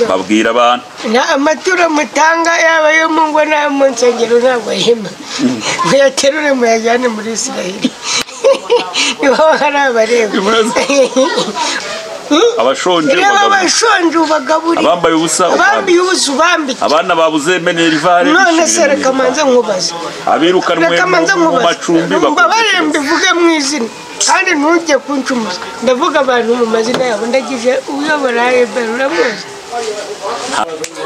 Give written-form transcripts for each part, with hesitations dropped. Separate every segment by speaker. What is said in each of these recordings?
Speaker 1: Babwira abantu
Speaker 2: amaturo mutanga yaba yo mu ngo n'ayo mu nsengero ntabwo yema, muyaterure muyajyane muri Isiraheli niho hari abareba.
Speaker 1: Abashonje
Speaker 2: abashonje ubagaburire,
Speaker 1: abambaye ubusa
Speaker 2: abambaye ubusa ubambike,
Speaker 1: abana babuze minerivare.
Speaker 2: None se reka manze nkubaze,
Speaker 1: abirukanwe mu macumbi
Speaker 2: babarembe mbivuge mu izina kandi ntujye kuncumuza, ndavuga abantu mu mazina yabo. Ndagije uyobora Eberi uramuzi,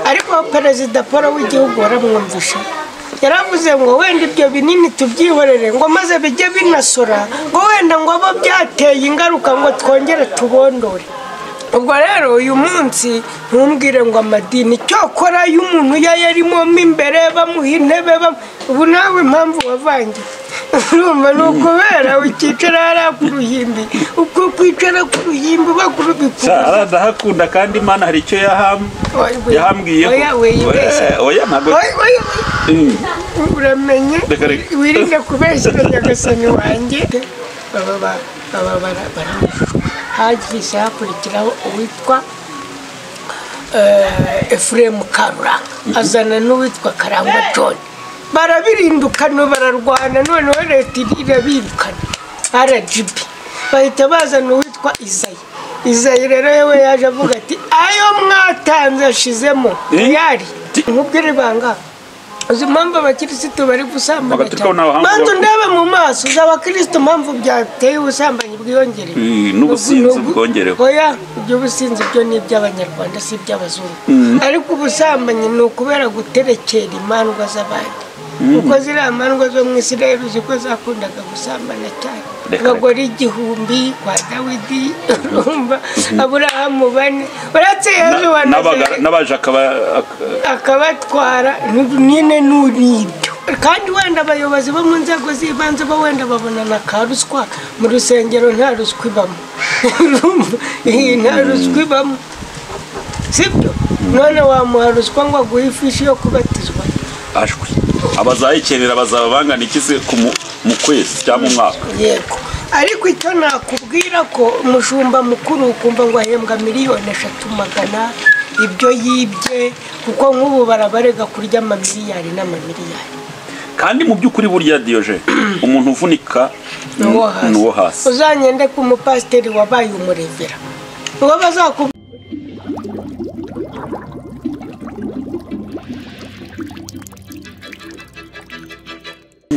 Speaker 2: ariko Perezida Paul w'igihugu waramwumvisha, yaravuze ngo wenda ibyo binini tubyihorere ngo maze bijye binasora, ngo wenda ngo abo byateye ingaruka ngo twongere tubondore. Ubwo rero uyu munsi ntumbwire ngo amadini, cyokora iyo umuntu yayarimo mo imbere bamuha intebe, ubu nawe impamvu wavangiye urumva ni ukubera ukicara hariya ku ruhimbi, uko kwicara ku ruhimbi bakurubikura.
Speaker 1: Ndahakunda kandi Imana hari icyo yahambwiyeho.
Speaker 2: Oya uramenye wirinde kubeshyira Nyagasani wanjye. Baba barabujijwe. Hagise hakurikiraho uwitwa Efuremu Karuranga azana n'uwitwa Karangwa John, barabirindukana bararwana, noneho leta irabirukana RGB, bahita bazana uwitwa Izayi. Izayi rero yewe yaje avuga ati ayo mwatanze ashizemo yari nkubwire ibanga. Uzi impamvu abakirisitu bari gusambana cyane? Manzu ndebe mu maso uzi abakirisitu impamvu byateye ubusambanyi bwiyongereye
Speaker 1: n'ubusinzi bwongerewe.
Speaker 2: Oya, ibyo businzi byo ni iby'abanyarwanda si iby'abazungu. Ariko ubusambanyi ni ukubera guterekera imandwa z'abandi, kuko ziriya mandwa zo mu Isirayeli uzi ko zakundaga gusambana cyane. Abagore 1000 kwa Dawidi, urumva Aburahamu 4, uretse Yezu wa Nazareti
Speaker 1: n'abaje
Speaker 2: akabatwara nyine n'ibyo. Kandi wenda abayobozi bo mu nzego z'ibanze bo wenda babona ka ruswa mu rusengero, nta ruswa ibamo, nta ruswa ibamo, sibyo? None wamuha ruswa ngo aguhe ifishi yo kubatizwa?
Speaker 1: Ashwi abazayikenera bazaba bangana iki se mu kwezi cyangwa mu mwaka?
Speaker 2: Yego, ariko icyo nakubwira ko umushumba mukuru ukumva ngo ahembwa 3,100,000 ibyo yibye, kuko nk'ubu barabarega kurya amamiliyari n'amamiliyari.
Speaker 1: Kandi mu by'ukuri burya Diogene umuntu uvunika ni uwo hasi.
Speaker 2: Uzanyende ku mupasiteri wabaye umurevera uwo bazaku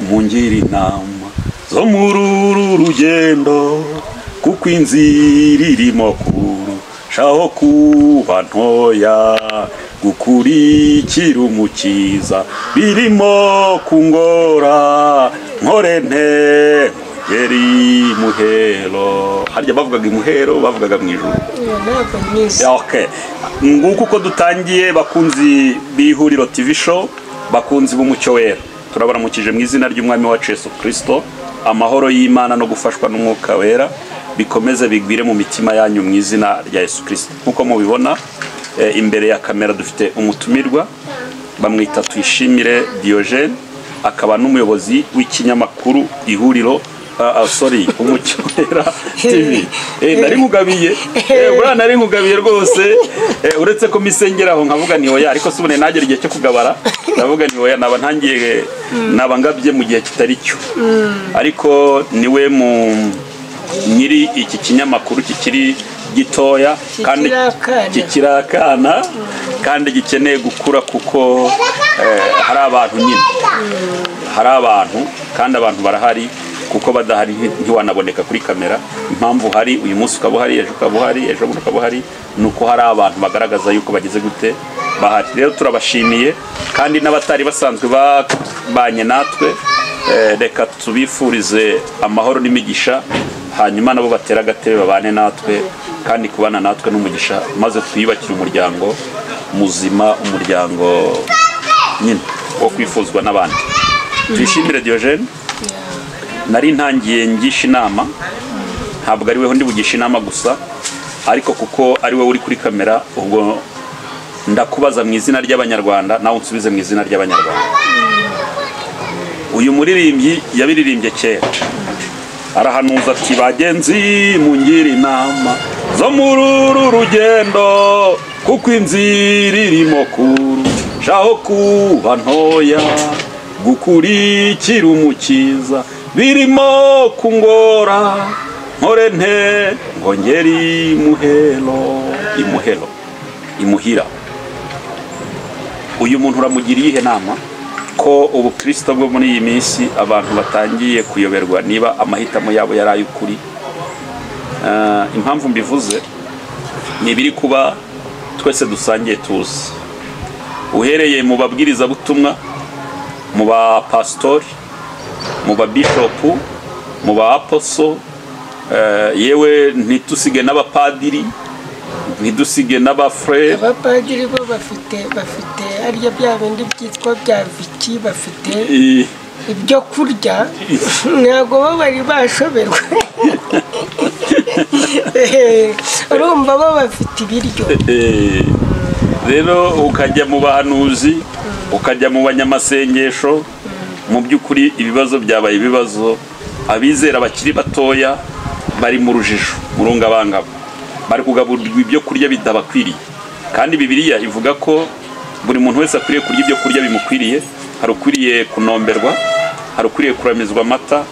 Speaker 1: mungira inama zo muri uru rugendo, kuko inzira irimo kurushaho kuba ntoya, gukurikira umukiza birimo kungora, nkore nte ngeri muhero. Harya bavugaga imuhero, bavugaga mu ijuru. Okay, nguko uko dutangiye bakunzi b'Ihuriro TV show, bakunzi b'umucyo wera, turabaramukije mu izina ry'Umwami wacu Yesu Kristo. Amahoro y'Imana no gufashwa n'Umwuka Wera bikomeze bigwire mu mitima yanyu mu izina rya Yesu Kristo. Nkuko mubibona imbere ya kamera dufite umutumirwa bamwita Tuyishimire Diogene, akaba n'umuyobozi w'ikinyamakuru Ihuriro sorry Umucyo Wera TV. Nari nkugabiye, buriya nari nkugabiye rwose, uretse ko misengera aho nkavuga nti oya, ariko subone nagera igihe cyo kugabara ndavuga nti oya, naba ntangiye naba ngabye mu gihe kitari cyo. Ariko niwe mu nyiri iki kinyamakuru kikiri gitoya kandi kikirakana kandi gikeneye gukura, kuko hari abantu nyine, hari abantu kandi abantu barahari, kuko badahari ntiwanaboneka kuri kamera. Impamvu hari uyu munsi ukaba uhari, ejo ukaba uhari, ejo bundi ukaba uhari, nuko hari abantu bagaragaza yuko bageze gute bahari. Rero turabashimiye kandi n'abatari basanzwe babanye natwe, reka tubifurize amahoro n'imigisha, hanyuma nabo batera agatebe babane natwe, kandi kubana natwe n'umugisha, maze twiyubakire umuryango muzima, umuryango nyine wo kwifuzwa n'abandi. Tuyishimire Diogene, nari ntangiye ngisha inama, ntabwo ari weho ndi bugisha inama gusa, ariko kuko ari wowe uri kuri kamera, ubwo ndakubaza mu izina ry'Abanyarwanda, nawe unsubize mu izina ry'Abanyarwanda. Uyu muririmbyi yabiririmbye kera, arahanuza ati bagenzi mungira inama zo muri uru rugendo, Kuko inzira irimo kurushaho kuba ntoya, gukurikira umukiza birimo kungora, nkore nte ngo ngere imuhero. Imuhero, imuhira. Uyu muntu uramugira iyihe nama ko ubukristo bwo muri iyi minsi abantu batangiye kuyoberwa niba amahitamo yabo yari ay'ukuri? Impamvu mbivuze ni ibiri kuba twese dusangiye tuzi, uhereye mu babwirizabutumwa, mu ba pastori, mu ba bishopu, mu ba aposo, yewe ntitusige n'abapadiri, ntidusige n'abafrere.
Speaker 2: Abapadiri bo bafite arya bya bindi byitwa bya viki, bafite ibyo kurya, ntabwo bo bari bashoberwa. Urumva bo bafite ibiryo.
Speaker 1: Rero ukajya mu bahanuzi, ukajya mu banyamasengesho, mu by'ukuri ibibazo byabaye ibibazo. Abizera bakiri batoya bari mu rujijo, mu rungabangabo, bari kugaburirwa ibyo kurya bidabakwiriye. Kandi Bibiliya ivuga ko buri muntu wese akwiriye kurya ibyo kurya bimukwiriye. Hari ukwiriye kunomberwa, hari ukwiriye kuramizwa amata,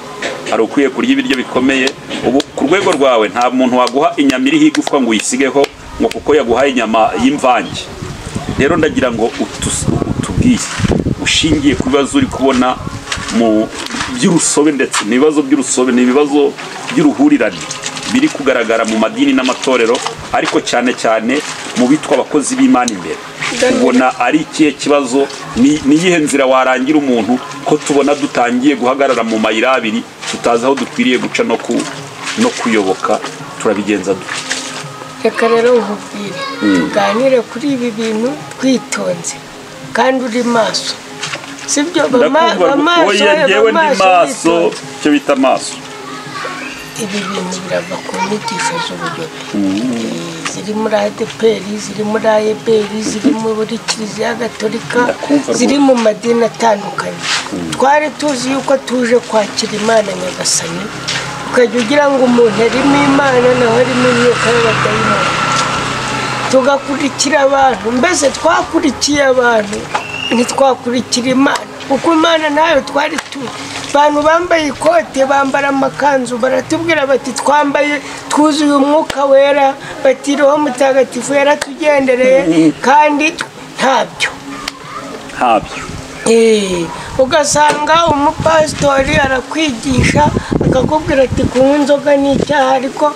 Speaker 1: hari ukwiye kurya ibiryo bikomeye. Ubu ku rwego rwawe nta muntu waguha inyama iriho igufwa ngo uyisigeho ngo kuko yaguhaye inyama y'imvange. Rero ndagira ngo utubwiye ushingiye ku bibazo uri kubona mu by'urusobe, ndetse n'ibibazo by'urusobe, n'ibibazo by'uruhurirane biri kugaragara mu madini n'amatorero, ariko cyane cyane mu bitwa abakozi b'Imana imbere. Ubona ari ikihe kibazo? Ni iyihe nzira warangira umuntu ko tubona dutangiye guhagarara mu mayira abiri, tutazi aho dukwiriye guca no kuyoboka? Turabigenza dute?
Speaker 2: Reka rero nkubwire, tuganire kuri ibi bintu twitonze kandi uri maso, sibyo?
Speaker 1: Yewe ndi maso, icyo bita maso.
Speaker 2: Ibi bintu birava ku nyigisho z'ubuyobe ziri muri ADEPR, ziri muri AEBR, ziri muri Kiliziya Gatolika, ziri mu madini atandukanye. Twari tuzi yuko tuje kwakira Imana Nyagasani, ukajya ugira ngo umuntu arimo Imana naho arimo imyuka y'abadayimoni. Tugakurikira abantu, mbese twakurikiye abantu, ntitwakurikira Imana, kuko Imana nayo twari tuzi. Abantu bambaye ikote, bambara amakanzu, baratubwira bati twambaye twuzuye umwuka wera, bati Roho Mutagatifu yaratugendereye, kandi ntabyo. Ugasanga umupasitori arakwigisha akakubwira ati kunywa inzoga ni icyaha, ariko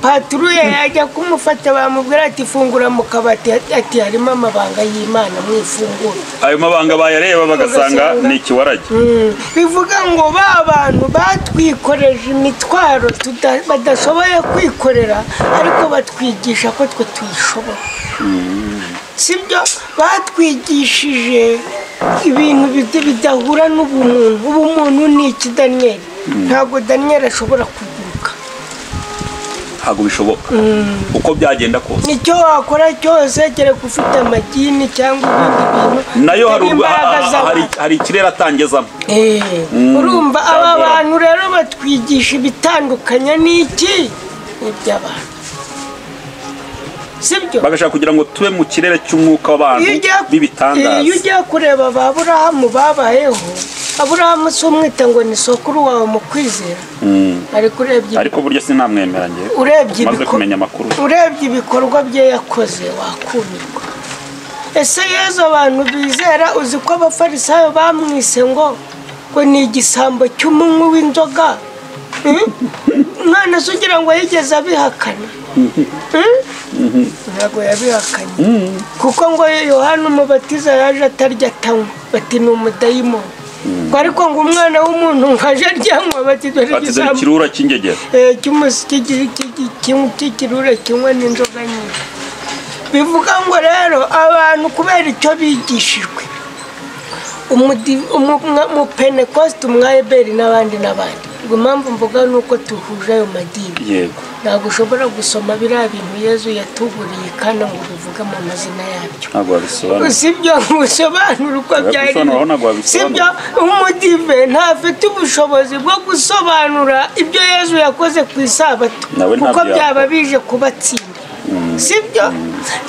Speaker 2: paturuye yajya kumufata bamubwira ati fungura mu kabati, ati harimo amabanga y'Imana mu ifunguro.
Speaker 1: Ayo mabanga bayareba bagasanga ni ikiwarage.
Speaker 2: Bivuga ngo ba bantu batwikoreje imitwaro badashoboye kwikorera, ariko batwigisha ko twe tuyishobora. Sibyo? Batwigishije ibintu bidahura n'ubumuntu. Ubumuntu ni iki, Daniel? Ntabwo Daniel ashobora kuguruka,
Speaker 1: ntabwo bishoboka uko byagenda kose.
Speaker 2: Icyo wakora cyose kereka ufite amagini cyangwa ibindi bintu,
Speaker 1: nayo hari ikirere atangezamo.
Speaker 2: Urumva aba bantu rero batwigisha ibitandukanye n'iki n'iby'abantu, sibyo?
Speaker 1: Bagashaka kugira ngo tube mu kirere cy'umwuka w'abantu b'ibitangaza.
Speaker 2: Iyo ugiye kureba ba Aburahamu babayeho, Aburahamu si umwita ngo ni sokuru wawe mu kwizera, ariko urebye,
Speaker 1: ariko burya sinamwemera ngiye, maze kumenya amakuru,
Speaker 2: urebye ibikorwa bye yakoze wakumirwa. Ese Yezu abantu bizera, uzi ko abafarisayo bamwise ngo ni igisambo cy'umunywi w'inzoga? Mwana se ugira ngo yigeze abihakana? Ntabwo yabihakanye, kuko ngo Yohana Umubatiza yaje atarya atanywa, bati ni umudayimoni. Ariko ngo umwana w'umuntu ngo aje aryanywa, bati dore
Speaker 1: ikirura cy'ingegera,
Speaker 2: cy'ikirura kinywa n'inzoga nyinshi. Bivuga ngo rero abantu kubera icyo bigishijwe, umupentekoste, umwayeberi n'abandi n'abandi. Ubwo impamvu mvuga ni uko tuhuje ayo madini.
Speaker 1: Yego.
Speaker 2: Ntabwo ushobora gusoma biriya bintu Yezu yatuburiye kandi ngo ubivuge mu mazina yabyo.
Speaker 1: Ntabwo wabisobanura.
Speaker 2: Sibyo, usobanura uko byari. Sibyo, umudive ntafite ubushobozi bwo gusobanura ibyo Yezu yakoze ku isabato, kuko byaba bije kubatsinda. Sibyo,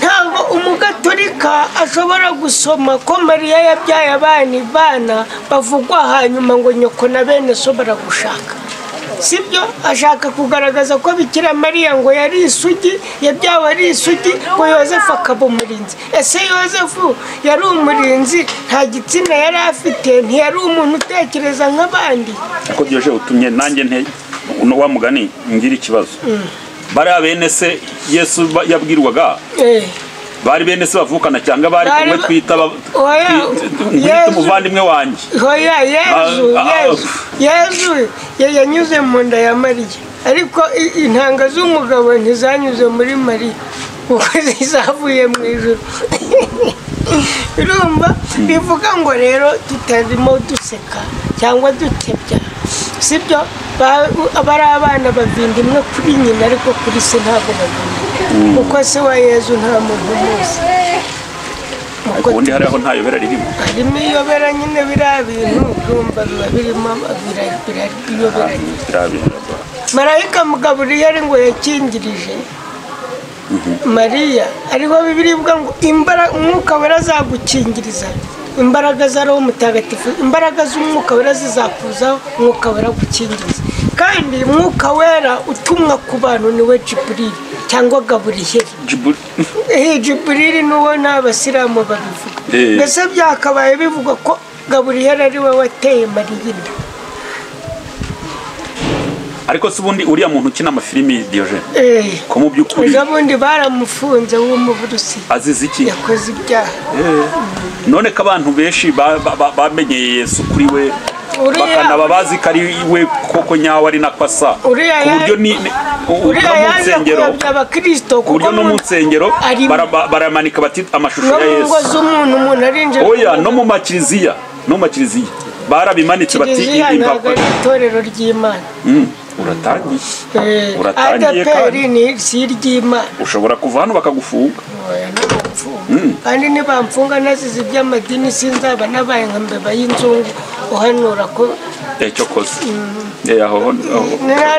Speaker 2: ntabwo umugatolika ashobora gusoma ko Mariya yabyaye abana bavugwa hanyuma ngo nyoko na bene so baragushaka. Sibyo, ashaka kugaragaza ko Bikira Mariya ngo yari isugi, yabyawe ari isugi, ngo Yozefu akaba umurinzi. Ese Yozefu yari umurinzi, nta gitsina yari afite, ntiyari umuntu utekereza nk'abandi?
Speaker 1: Ako byoje utumye nanjye nte wa mugani ngira ikibazo. Bari bene se Yesu yabwirwaga bari bene se bavukana cyangwa bari kumwe twita umuvandimwe wanjye?
Speaker 2: Oya, Yezu yanyuze mu nda ya Mariya, ariko intanga z'umugabo ntizanyuze muri Mariya kuko zavuye mu ijuru. Urumva, bivuga ngo rero tutarimo duseka cyangwa dutebya, sibyo, bari abana bavindimwe kuri nyina ariko kuri se ntabwo bavindimwe, kuko se wa Yezu nta muntu umuzi.
Speaker 1: Ariko ubundi hariho nta yobera ririmo.
Speaker 2: Harimo iyobera nyine, biriya bintu urumva biba birimo iyobera. Marayika Gaburiyeli ngo yakingirije Mariya, ariko Bibiliya ivuga ngo umwuka wera azagukingiriza, imbaraga za Roho Mutagatifu, imbaraga z'umwuka wera zizakuzaho, umwuka wera gukingiriza. Kandi umwuka wera utumwa ku bantu niwe Jiburili cyangwa Gaburiyeli. Jiburili n'uwo n'abasilamu babivuga. Mbese byakabaye bivugwa ko Gaburiyeli ari we wateye Mariya inda.
Speaker 1: Ariko se ubundi uriya muntu ukina amafilimi Diogene, ko mu by'ukuri
Speaker 2: ubundi baramufunze w'umuburusi
Speaker 1: azize iki?
Speaker 2: Yakoze ibyaha.
Speaker 1: None ko abantu benshi bamenyeye Yesu kuri we, bakanaba bazi ko ari we koko nyawe ari nako asa, ku buryo ni no mu nsengero baramanika bati amashusho ya Yesu. Oya, no mu makiliziya, barabimanitse bati
Speaker 2: ntabwo ari itorero ry'Imana.
Speaker 1: Uratangiye, uratangiye
Speaker 2: kandi ni si iry'Imana.
Speaker 1: Ushobora kuva hano bakagufunga.
Speaker 2: Kandi nibamfunga nazize iby'amadini sinzaba nabaye nka mbeba y'inzungu uhanura ko
Speaker 1: icyo koze.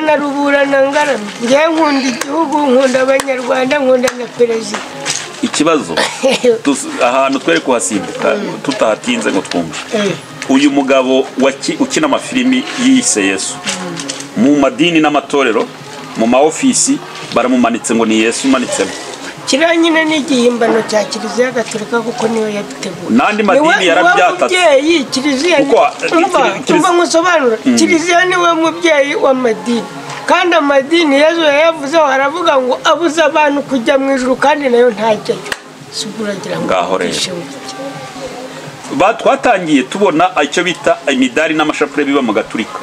Speaker 2: Narubura ngaramye. Njye nkunda igihugu, nkunda abanyarwanda, nkunda na perezida.
Speaker 1: Ikibazo ahantu twere kuhasimbuka tutahatinze ngo twumve. Uyu mugabo ukina amafilimi yiyise Yesu, mu madini n'amatorero, mu ma ofisi baramumanitse ngo ni Yesu umanitsemo.
Speaker 2: Kiriya nyine ni igihimbano cya Kiliziya Gatolika kuko niyo yabiteguye.
Speaker 1: N'andi madini yarabyatatse.
Speaker 2: Niwe mubyeyi Kiliziya, umva nkusobanura, Kiliziya niwe mubyeyi w'amadini. Kandi amadini Yezu yayavuzeho aravuga ngo abuze abantu kujya mu ijuru kandi nayo ntajyayo. Uragira ngo
Speaker 1: ngaho rero twatangiye tubona icyo bita imidari n'amashapure biba mu Gaturika.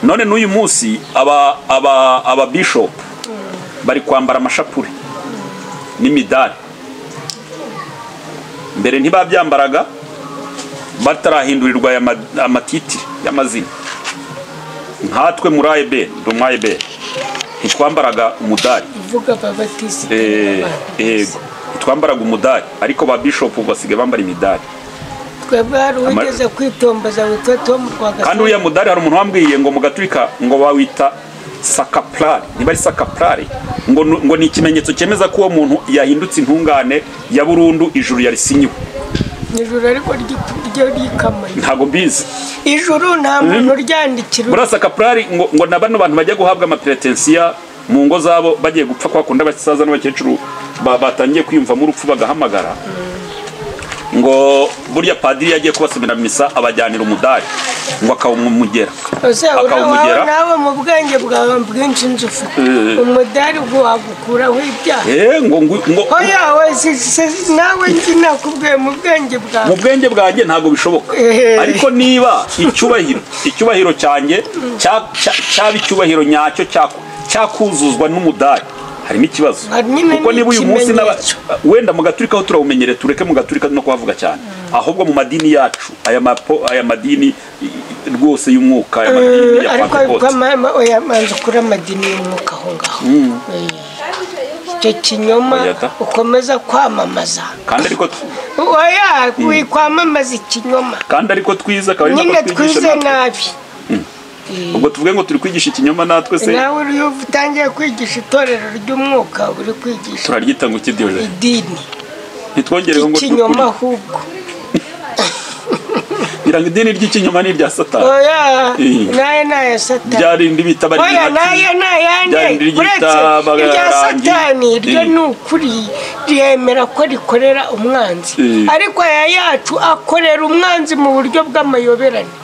Speaker 1: None n'uyu munsi aba bishop bari kwambara amashapure n'imidari. Mbere ntibabyambaraga batarahindurirwa amatitire y'amazina. Nkatwe muri AEB, ndi umu AEB, ntitwambaraga umudari.
Speaker 2: Uvuga ababatisi.
Speaker 1: Yego, ntitwambaraga umudari, ariko ba bishop basigaye bambara imidari.
Speaker 2: Twebwe hari uwigeze kwitomboza witwa Tom Rwagasana.
Speaker 1: Kandi uriya mudari hari umuntu wambwiye ngo mu Gaturika ngo bawita sakaplari, niba ari sakaplari, ngo ni ikimenyetso cyemeza ko uwo muntu yahindutse intungane ya burundu, ijuru yarisinyiwe.
Speaker 2: Ijuru ariko ryo rikamanye.
Speaker 1: Ntago mbizi.
Speaker 2: Ijuru nta muntu uryandikira.
Speaker 1: Muri sakaplari ngo na bano bantu bajya guhabwa amaperetensiya mu ngo zabo bagiye gupfa kwa kunda abasaza n'abakecuru batangiye kwiyumvamo urupfu bagahamagara. Ngo burya padiri yagiye kubasomera misa abajyanira umudari ngo akawumugera.
Speaker 2: Akawumugera nawe mu bwenge bwawe bwinshi nzu ufite umudari wagukuraho ibyaha.
Speaker 1: Ngo
Speaker 2: oya we nawe nzi nakubwiye mu bwenge bwawe.
Speaker 1: Mu bwenge bwanjye ntabwo bishoboka. Ariko niba icyubahiro cyanjye cyaba icyubahiro nyacyo cyakuzuzwa n'umudari, Harimo ikibazo kuko niba uyu munsi wenda mu gaturika aho turawumenyere, tureke mu gaturika no kuhavuga cyane, ahubwo mu madini yacu aya madini rwose y'umwuka, aya madini ya
Speaker 2: Pentecote, ariko oya manza kuri amadini y'umwuka aho ngaho icyo kinyoma ukomeza kwamamaza,
Speaker 1: kandi ariko
Speaker 2: oya kwamamaza ikinyoma,
Speaker 1: kandi ariko twiza akaba ari
Speaker 2: nako twigisha nabi.
Speaker 1: Ubwo tuvuge ngo turi kwigisha ikinyoma natwe se?
Speaker 2: Nawe uri utangiye kwigisha itorero ry'umwuka, uri kwigisha
Speaker 1: turaryita ngo ikidioje
Speaker 2: idini,
Speaker 1: ntitwongereho ngo
Speaker 2: ikinyoma ahubwo
Speaker 1: ngira ngo idini ry'ikinyoma ni irya Satani.
Speaker 2: Oya naye naye Satani
Speaker 1: byarindi bita bari.
Speaker 2: Oya naye naye irya Satani ryo ni ukuri ryemera ko rikorera umwanzi, ariko aya yacu akorera umwanzi mu buryo bw'amayoberane.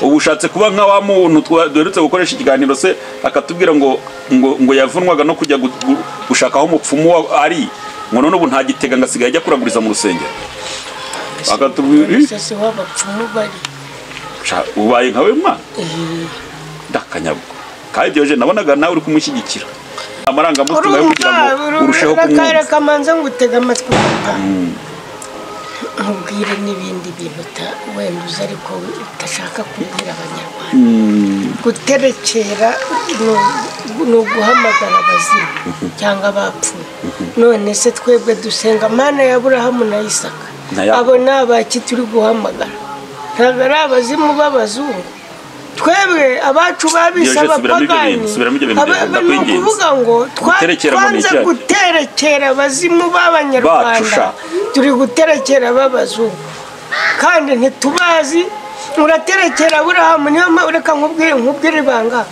Speaker 1: Ubu ushatse kuba nka wa muntu duherutse gukoresha ikiganiro se akatubwira ngo ngo yavunwaga no kujya gushaka aho umupfumu ari, ngo none ubu nta gitega ngo asigaye ajya kuraguriza mu rusengero. Akatubwira
Speaker 2: se w'abapfumu bari
Speaker 1: ubaye nkawe mwana ndakanyabwo. Kandi Diogene nabonaga nawe uri kumushyigikira amarangamutima yo kugira ngo urusheho kumwumva.
Speaker 2: Kamanza ngutega amatwi papa, nkubwire n'ibindi bintu wenda uzi ariko utashaka kubwira abanyarwanda. Guterekera ni uguhamagara abazimu cyangwa abapfuye. None se twebwe dusenga Mana ya Aburahamu na Isaka, abo ni abaki turi guhamagara? Ntabwo ari abazimu b'abazungu. Twebwe abacu babise abapagani, ni ukuvuga ngo twanze guterekera abazimu b'abanyarwanda, turi guterekera b'abazungu kandi ntitubazi. Uraterekera Aburahamu, niyo mpamvu reka nkubwire ibanga.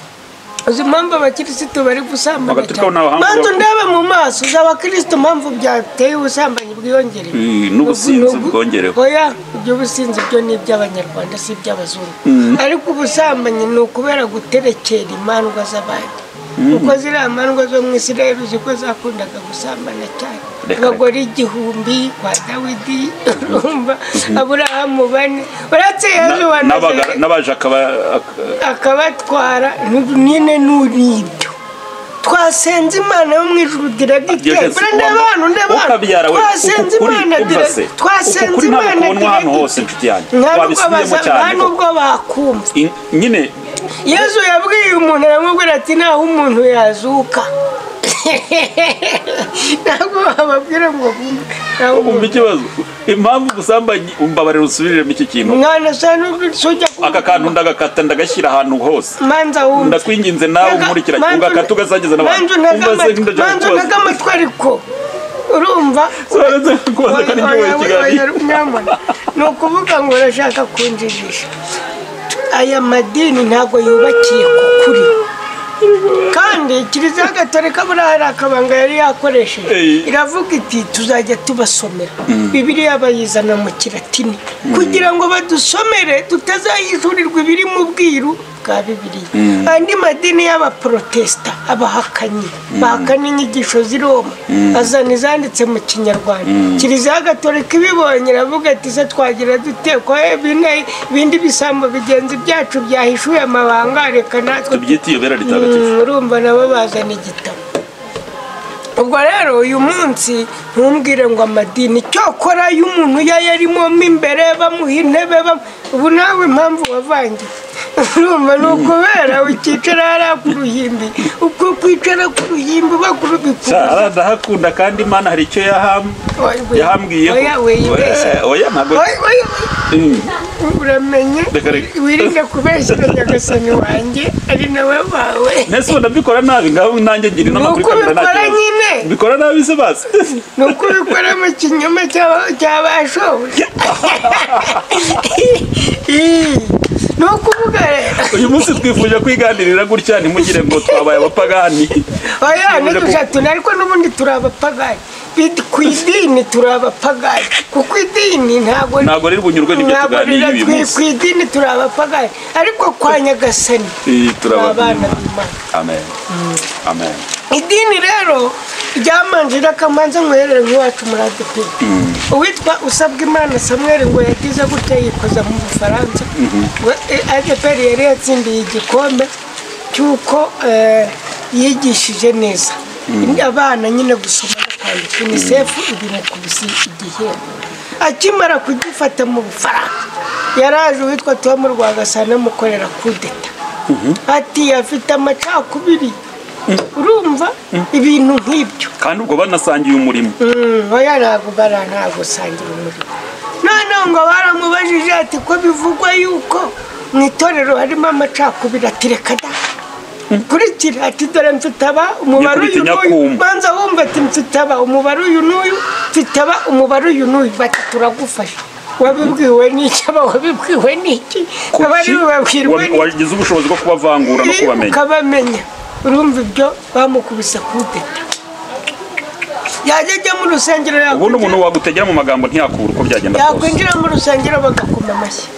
Speaker 2: Uzi impamvu abakirisitu bari gusambana cyane? Manzu ndebe mu maso z'abakirisitu impamvu byateye ubusambanyi bwiyongereye
Speaker 1: n'ubusinzi bwongerewe.
Speaker 2: Oya ibyo businzi byo ni iby'abanyarwanda si iby'abazungu, ariko ubusambanyi ni ukubera guterekera imandwa z'abandi, kuko ziriya mandwa zo mu Isirayeli uzi ko zakundaga gusambana cyane. Abagore 1000 kwa Dawidi, urumva Aburahamu 4, uretse Yezu wa Nazareti
Speaker 1: n'abaje
Speaker 2: akabatwara nyine n'ibyo. Twasenze Imana yo mu ijuru diragite, twasenze Imana diragite, twasenze Imana diragite, nta nubwo bakumva
Speaker 1: nyine.
Speaker 2: Yezu yabwiye umuntu aramubwira ati naho umuntu yazuka ntabwo bababwira ngo
Speaker 1: bumve ikibazo. Impamvu ubusambanyi umbabarira usubiriremo iki kintu
Speaker 2: mwana sa n'ujya
Speaker 1: aka kantu ndagakata ndagashyira ahantu hose.
Speaker 2: Manza wumve,
Speaker 1: ndakwinginze nawe umurikira ugakata ugasangiza n'abantu.
Speaker 2: Manza untege amatwi ariko urumva ni ukuvuga ngo urashaka kunjijisha. Aya madini ntabwo yubakiye ku kuri, kandi Kiliziya Gatolika buriya hari akabanga yari yakoresheje, iravuga iti tuzajya tubasomera Bibiliya bayizana mu Kilatini kugira ngo badusomere tutazahishurirwa ibiri mu bwiru bwa Bibiliya. Andi madini y'abaprotesta, abahakanyi bahakana inyigisho z'i Roma, azana izanditse mu Kinyarwanda. Kiliziya Gatolika ibibonye iravuga ati se twagira dute ko ibindi bisambo bigenzi byacu byahishuye amabanga, reka natwe
Speaker 1: tubyite iyobera ritagatifu.
Speaker 2: Urumva nabo bazana igitabo. Ubwo rero uyu munsi ntumbwire ngo amadini cyokora y'umuntu yayarimo mo imbere bamuha intebe, ubu nawe impamvu wavangiye urumva ni ukubera ukicara hariya ku ruhimbi, uko kwicara ku ruhimbi bakurubikuza.
Speaker 1: Ndahakunda kandi Imana hari icyo yahambwiyeho. Oya ntabwo
Speaker 2: uramenye, wirinde kubeshyira Nyagasani wanjye ari nawe wawe.
Speaker 1: Nese ubu ndabikora nabi ngaho nanjye ngira inama kuri kamera nta kibazo. Mbikora nabi se basi?
Speaker 2: Ni uko ubikora mu kinyoma cy'abashoboye. Ni ukuvuga rero
Speaker 1: uyu munsi twifuje kwiganirira gutya, ntimugire ngo twabaye abapagani.
Speaker 2: Oya ntidushatune, ariko n'ubundi turi abapagani. Ku idini turi abapagani, kuko idini ntabwo
Speaker 1: riri bunyurwe n'ibyo tuganiriye uyu munsi.
Speaker 2: Ku idini turi abapagani, ariko kwa Nyagasani turi abana b'Imana.
Speaker 1: Amen. Amen.
Speaker 2: Idini rero ryamanje rakamanza nkwerere nk'iwacu muri ADEPR. Uwitwa Usabwimana Samuel ngo yagize gutya yikoza mu Bufaransa. ADEPR yari yatsindiye igikombe cy'uko Yigishije neza abana nyine gusoma no kwandika. UNICEF ibimukubise igihembo. Akimara kugifata mu Bufaransa, yaraje uwitwa Tom Rwagasana amukorera kudeta, ati afite amacakubiri. Urumva ibintu nk'ibyo.
Speaker 1: Kandi ubwo banasangiye umurimo.
Speaker 2: Oya, ntabwo ntabwo usangira umurimo. Noneho ngo baramubajije ati ko bivugwa yuko mu itorero harimo amacakubiri, ati reka da, kurikira, ati dore mfite aba umubare uyu
Speaker 1: Nyakubita
Speaker 2: n'uyu.
Speaker 1: Nyakumba.
Speaker 2: Banza wumva, ati mfite aba umubare uyu n'uyu, mfite aba umubare uyu n'uyu. Bati turagufasha. Wabibwiwe n'iki? Aba wabibwiwe n'iki? Abari bubabwirwe n'iki?
Speaker 1: Wagize ubushobozi bwo kubavangura no kubamenya.
Speaker 2: Ukabamenya. Urumva ibyo bamukubise kudeta, yajya ajya mu rusengero,
Speaker 1: Ubundi umuntu wagutegera mu magambo ntiyakura uko byagenda kose.
Speaker 2: Yakwinjira mu rusengero bagakoma amashyi.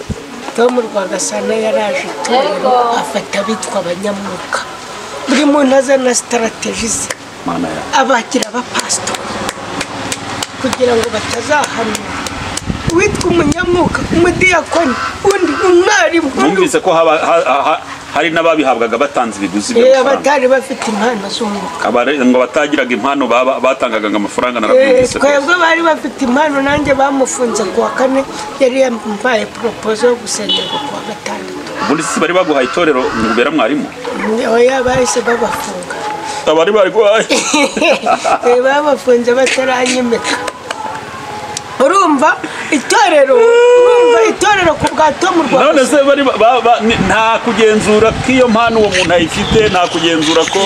Speaker 2: Tom Rwagasana yaraje itorero afata abitwa abanyamwuka, buri muntu azana strategy ze,
Speaker 1: Mana yawe.
Speaker 2: abagira abapasitori kugira ngo batazahanura. Uwitwa umunyamwuka, umudiyakoni, undi umwarimu, undi
Speaker 1: Numvise ko hari n'ababihabwaga batanze ibiguzi by'amafaranga.
Speaker 2: Abatari bafite impano z'umwuka.
Speaker 1: Ngo batagiraga impano batangaga ngo amafaranga, narabyumvise rwose.
Speaker 2: Twebwe bari bafite impano. Nanjye bamufunze ku wa kane, yari yampaye proposal yo gusengerwa ku wa gatandatu.
Speaker 1: Ubundi si bari baguhaye itorero ngo ubere mwarimu?
Speaker 2: Oya, bahise babafunga.
Speaker 1: Abari bariguhaye.
Speaker 2: Babafunze bataranyimika. Urumva itorero, urumva itorero ku bwa Tom
Speaker 1: None
Speaker 2: Rwanda.
Speaker 1: se bari nta kugenzura ko iyo mpano uwo muntu ayifite, nta kugenzura ko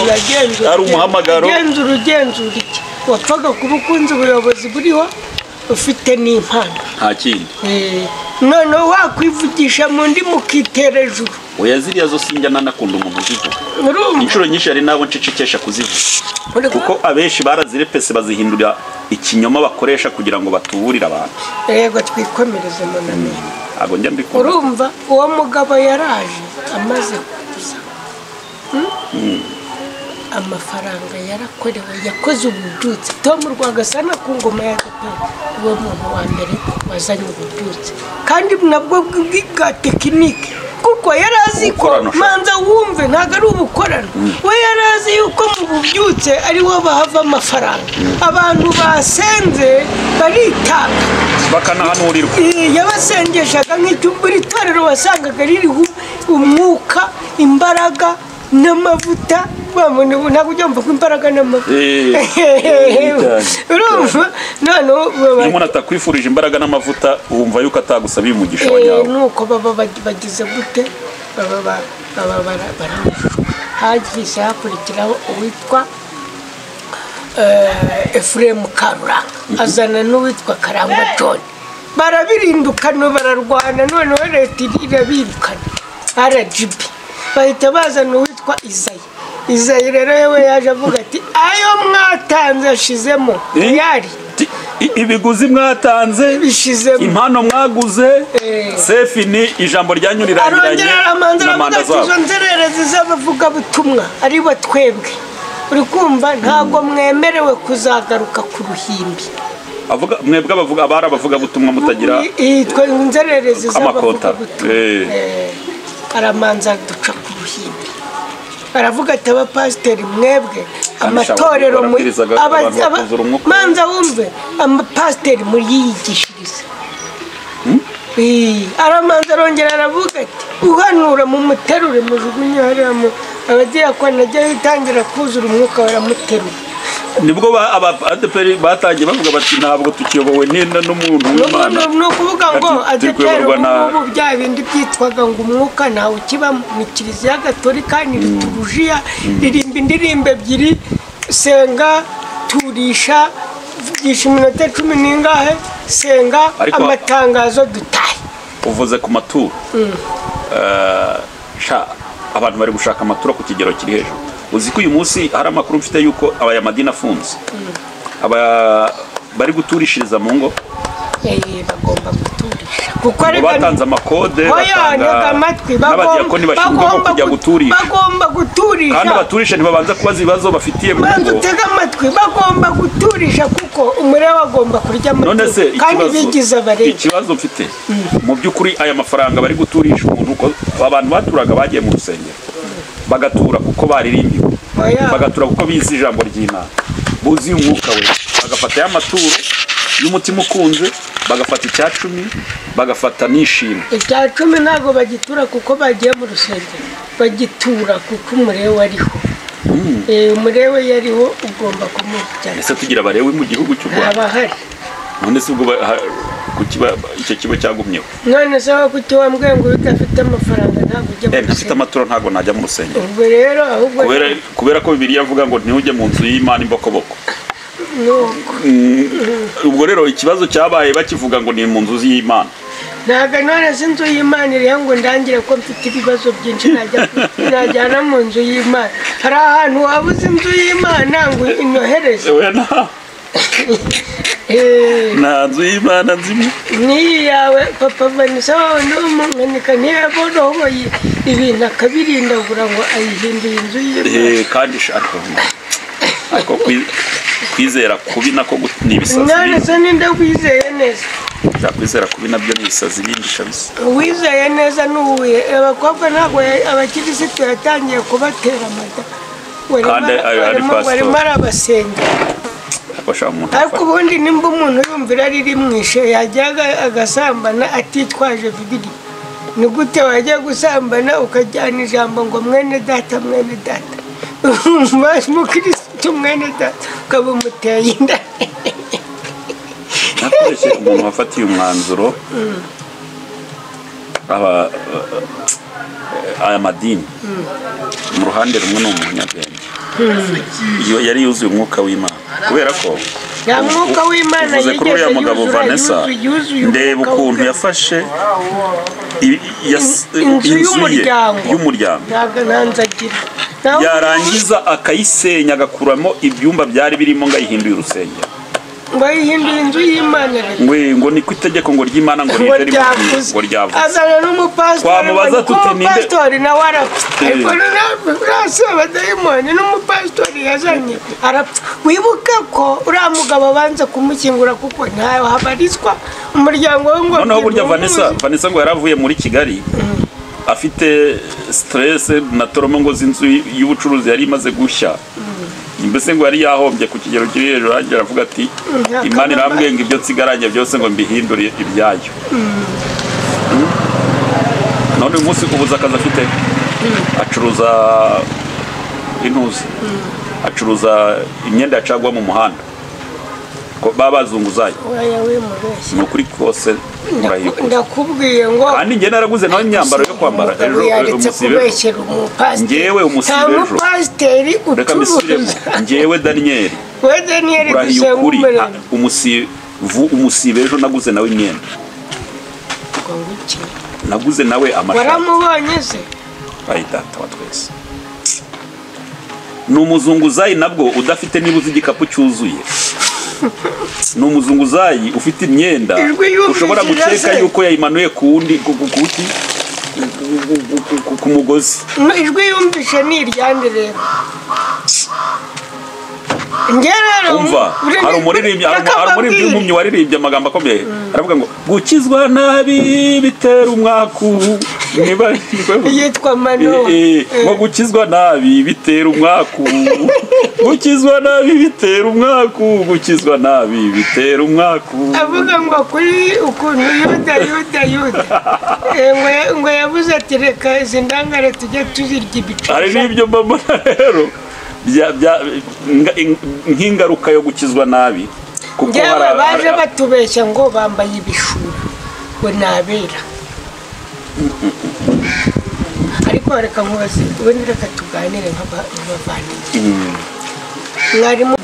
Speaker 1: ari umuhamagaro?
Speaker 2: Ugenzura, ugenzura iki? Wapfaga kuba ukunze ubuyobozi buriho, ufite n'impano.
Speaker 1: Nta kindi.
Speaker 2: Noneho wakwivugisha mu ndimi ukitera ejuru.
Speaker 1: Oya, ziriya zo sinjya nanakunda umuntu uzivuga.
Speaker 2: Urumva.
Speaker 1: Inshuro nyinshi hari n'abo ncecekesha kuzivuga, kuko abenshi barazirepese bazihindura ikinyoma bakoresha kugira ngo batuburire abantu.
Speaker 2: Yego, twikomereze munaniye.
Speaker 1: Ntabwo njya mbikunda.
Speaker 2: Urumva uwo mugabo yaraje amaze kuza. Amafaranga yarakorewe, yakoze ububyutse. Tom Rwagasana ku ngoma ya ADEPR niwe muntu wa mbere wazanye ububyutse, kandi nabwo bwa tekinike, kuko yari azi ko
Speaker 1: Ubukorano sha.
Speaker 2: Manza wumve, ntabwo ari ubukorano. We yari azi yuko mu bubyutse ariho bahava amafaranga. Abantu basenze baritanga,
Speaker 1: Bakanahanurirwa.
Speaker 2: Yabasengeshaga nk'icyo buri torero wasangaga ririho umwuka, imbaraga n'amavuta. Wabona ubu ntabwo ujya wumva ko imbaraga n'amavuta.
Speaker 1: Cyane.
Speaker 2: Urumva noneho
Speaker 1: Iyo umuntu atakwifurije imbaraga n'amavuta, wumva yuko atagusabiye umugisha wa nyawo.
Speaker 2: Nuko baba bagize gute, baba barabujijwe. Hahise hakurikiraho uwitwa Efuremu Karuranga, azana n'uwitwa Karangwa John, barabirindukana, bararwana. Noneho leta irabirukana, RGB, bahita bazana uwitwa Izayi. Izayi rero yewe yaje avuga ati ayo mwatanze ashizemo yari
Speaker 1: Ibiguzi mwatanze,
Speaker 2: bishizemo.
Speaker 1: Impano mwaguze, sefi ni ijambo ryanyu rirangiranye
Speaker 2: Arongera aramanza,
Speaker 1: na
Speaker 2: aravuga
Speaker 1: manda
Speaker 2: ati
Speaker 1: zabo.
Speaker 2: izo nzererezi z'abavugabutumwa aribo twebwe, uri kumva, ntabwo mwemerewe kuzagaruka ku ruhimbi.
Speaker 1: Avuga mwebwe abavuga, abari abavugabutumwa mutagira
Speaker 2: Twe inzererezi
Speaker 1: amakota.
Speaker 2: z'abavugabutumwa. Aramanza duca ku ruhimbi, aravuga ati abapasiteri mwebwe amatorero
Speaker 1: Barabwirizaga abantu bakuzura umwuka.
Speaker 2: Manza wumve, amapasiteri muriyigishirize. Aramanza arongera aravuga ati uhanura mu muterure mujugunye hariya mu abadiyakoni, ajya yitangira kuzura umwuka baramuterura.
Speaker 1: Nibwo aba ADEPR batangiye bavuga bati ntabwo tukiyobowe n'umuntu w'Imana.
Speaker 2: Ni ukuvuga ngo
Speaker 1: Ati, turi
Speaker 2: ADEPR
Speaker 1: kuyoborwa
Speaker 2: ubu ngubu bya bindi byitwaga ngo umwuka ntawe ukibamo, ni Kiliziya Gatolika, ni liturujiya, ririmba indirimbo ebyiri, senga, turisha, vugisha iminota cumi n'ingahe, senga, amatangazo, dutahe.
Speaker 1: Uvuze ku maturo. Sha, abantu bari gushaka amaturo ku kigero kiri hejuru. Uzi ko uyu munsi hari amakuru mfite yuko aya madini afunze, aba bari guturishiriza mu ngo.
Speaker 2: Bagomba guturisha kuko
Speaker 1: Ngo batanze amakode,
Speaker 2: Oya,
Speaker 1: batanga
Speaker 2: ntega amatwi,
Speaker 1: n'abadiyakoni bashinzwe nko kujya guturisha.
Speaker 2: Bagomba guturisha.
Speaker 1: Kandi abaturisha ntibabanza kubaza ibibazo bafitiye mu
Speaker 2: Banza
Speaker 1: ngo.
Speaker 2: utege amatwi, bagomba guturisha kuko umureba agomba kurya
Speaker 1: None
Speaker 2: amaturo
Speaker 1: se
Speaker 2: kandi
Speaker 1: ikibazo,
Speaker 2: bigize abareba.
Speaker 1: ikibazo mfite mu by'ukuri, aya mafaranga bari guturisha umuntu, uko abantu baturaga bagiye mu rusengero bagatura kuko baririmbiwe. Bagatura kuko bizi ijambo ry'Imana, buzi umwuka we, bagafata y'amaturo y'umutima ukunze, bagafata 10 bagafata n'ishimwe.
Speaker 2: 10 ntabwo bagitura kuko bagiye mu rusengero, bagitura kuko umurewe ariho. Umurewe yariho ugomba kumujyana.
Speaker 1: Ese tugira abarewe mu gihugu cy'u Rwanda?
Speaker 2: Abahari.
Speaker 1: None se ubwo icyo kigo cyagumyeho?
Speaker 2: None se kuki wambwiye ngo udafite amafaranga ntabwo ujya mu rusengero?
Speaker 1: Ntafite amaturo ntabwo najya mu rusengero.
Speaker 2: Ubwo rero ahubwo
Speaker 1: kubera ko Bibiliya avuga ngo ntujye mu nzu y'Imana imbokoboko. Ubwo rero ikibazo cyabaye bakivuga ngo ni mu nzu y'Imana.
Speaker 2: Ntabwo none se inzu y'Imana iriho ngo ndangire ko mfite ibibazo byinshi najyana mu nzu y'Imana. Hari ahantu wabuze inzu y'Imana ngo inyohereze.
Speaker 1: Nta nzu y'Imana nzimo.
Speaker 2: N'iyi yawe papa Vanessa wawe n'umunkanika ntiyabonohoye ibintu akabirindagura ngo ayihinduye inzu y'Imana.
Speaker 1: Kandi ariko kwizera kubi nako ni ibisazi.
Speaker 2: None se ninde wizeye neza?
Speaker 1: Kwizera kubi nabyo ni ibisazi bindi kabisa.
Speaker 2: Uwizeye neza n'uwuye abakobwa ntabwo abakirisitu yatangiye kubatera amata.
Speaker 1: Kandi ari pastor.
Speaker 2: Barimo arabasenga. Ariko ubundi nimba umuntu yumvira riri mwishe yajyaga agasambana atitwaje Bibiliya. Ni gute wajya gusambana ukajyana ijambo ngo mwene data mwene data? Umukirisitu mwene data ukaba umuteye inda.
Speaker 1: Nakoreshe umuntu wafatiye umwanzuro aba aya madini mu ruhande rumwe ni umunyabwenge. Iyo yari yuzuye umwuka w'Imana. Kubera ko
Speaker 2: ya mwuka w'Imana
Speaker 1: yigeze mugabo Vanessa ndeba ukuntu yafashe
Speaker 2: inzu y'umuryango ntabwo nanzagira
Speaker 1: yarangiza akayisenya agakuramo ibyumba byari birimo ngo ayihinduye urusengero.
Speaker 2: Ngo ayihinduye inzu y'Imana
Speaker 1: ngo ni ku itegeko ngo ry'Imana ngo rije ngo ryavuze.
Speaker 2: Azana n'umupasitori
Speaker 1: twamubaza tuti ninde
Speaker 2: umupasitori nawe arapfa. Ariko nurase abadayimoni n'umupasitori yazanye arapfa. Wibuke ko uriya mugabo banze kumushyingura kuko ntawe habarizwa umuryango we ngo.
Speaker 1: Noneho burya Vanessa ngo yaravuye muri Kigali afite stress na trauma ngo z'inzu y'ubucuruzi yari imaze gushya. Mbese ngo yari yahombye ku kigero kiri hejuru arangira avuga ati Imana irambwiye ngo ibyo nsigaranye byose ngo mbihindure ibyayo. None uyu munsi ubuza akazi afite acuruza intuzi, acuruza imyenda yacagwa mu muhanda babazunguzayo. Ni ukuri kose
Speaker 2: ndakubwiye ngo
Speaker 1: kandi njye naraguze nawe imyambaro yo kwambara ejo njyewe umusibe ejo reka mbisubiremo njyewe Daniel
Speaker 2: we Daniel
Speaker 1: dusenga umusibe ejo naguze nawe imyenda naguze nawe amashati.
Speaker 2: Waramubonye se?
Speaker 1: Ayi data wa twese ni umuzunguzayi nabwo udafite nibuze igikapu cyuzuye. Ni umuzunguzayi ufite imyenda ushobora gukeka yuko yayimanuye ku wundi ku mugozi.
Speaker 2: Ijwi yumvishe ni iryande rero.
Speaker 1: Umva hari umuririmbyi w'impumyi waririmbye amagambo akomeye aravuga ngo gukizwa nabi bitera umwaku niba
Speaker 2: yitwa Mano
Speaker 1: ngo gukizwa nabi bitera umwaku gukizwa nabi bitera umwaku gukizwa nabi bitera umwaku.
Speaker 2: Avuga ngo kuri ukuntu Yuda ngo yavuze ati reka izi ndangare tujye tuzirya ibice.
Speaker 1: Hari n'ibyo mbona rero nk'ingaruka yo gukizwa nabi kuko
Speaker 2: baje batubeshya ngo bambaye ibishura ngo nabera. Ariko reka nkubaze ubundi reka tuganire nk'abavandimwe. Mwarimu 70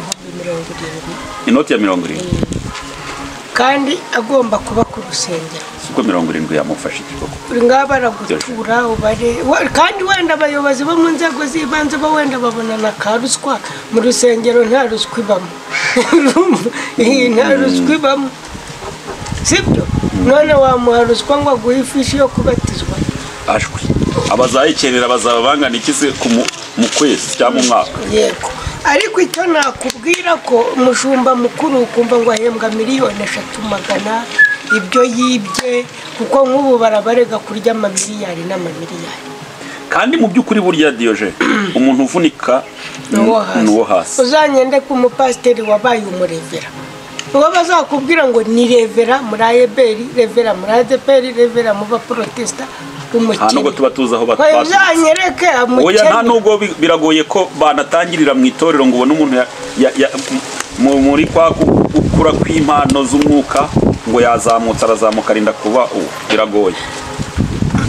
Speaker 1: inoti ya 70
Speaker 2: kandi agomba kuba ku rusengero.
Speaker 1: Siko 70 yamufasha ikikoko.
Speaker 2: Uri ngaba baragutura ubare kandi wenda abayobozi bo mu nzego z'ibanze bo wenda babona na karuswa mu rusengero nta ruswa ibamo. Nta ruswa ibamo. Sibyo? None wamuha ruswa ngo aguhe ifishi yo kubatizwa.
Speaker 1: Ashwi. Abazayikenera bazaba bangana iki se mu kwezi cyangwa mu mwaka?
Speaker 2: Yego. Ariko icyo nakubwira ko umushumba mukuru ukumva ngo ahembwa 300,000,000 ibyo yibye kuko nk'ubu barabarega kurya amamiliyari n'amamiliyari.
Speaker 1: Kandi mu by'ukuri burya Diogene umuntu uvunika n'uwo hasi.
Speaker 2: Uzanyende ku mupasiteri wabaye umurevera, uwo bazakubwira ngo ni revera muri AEBR, revera muri ADEPR, revera mu baprotesta,
Speaker 1: umukene. Nta nubwo tuba tuzi aho batwatse.
Speaker 2: Uzanyereke
Speaker 1: umukene. Oya, nta nubwo biragoye ko banatangirira mu itorero ngo ubone umuntu muri kwa gukura kw'impano z'umwuka ngo yazamutse arazamuka arinda kuba uwo, biragoye.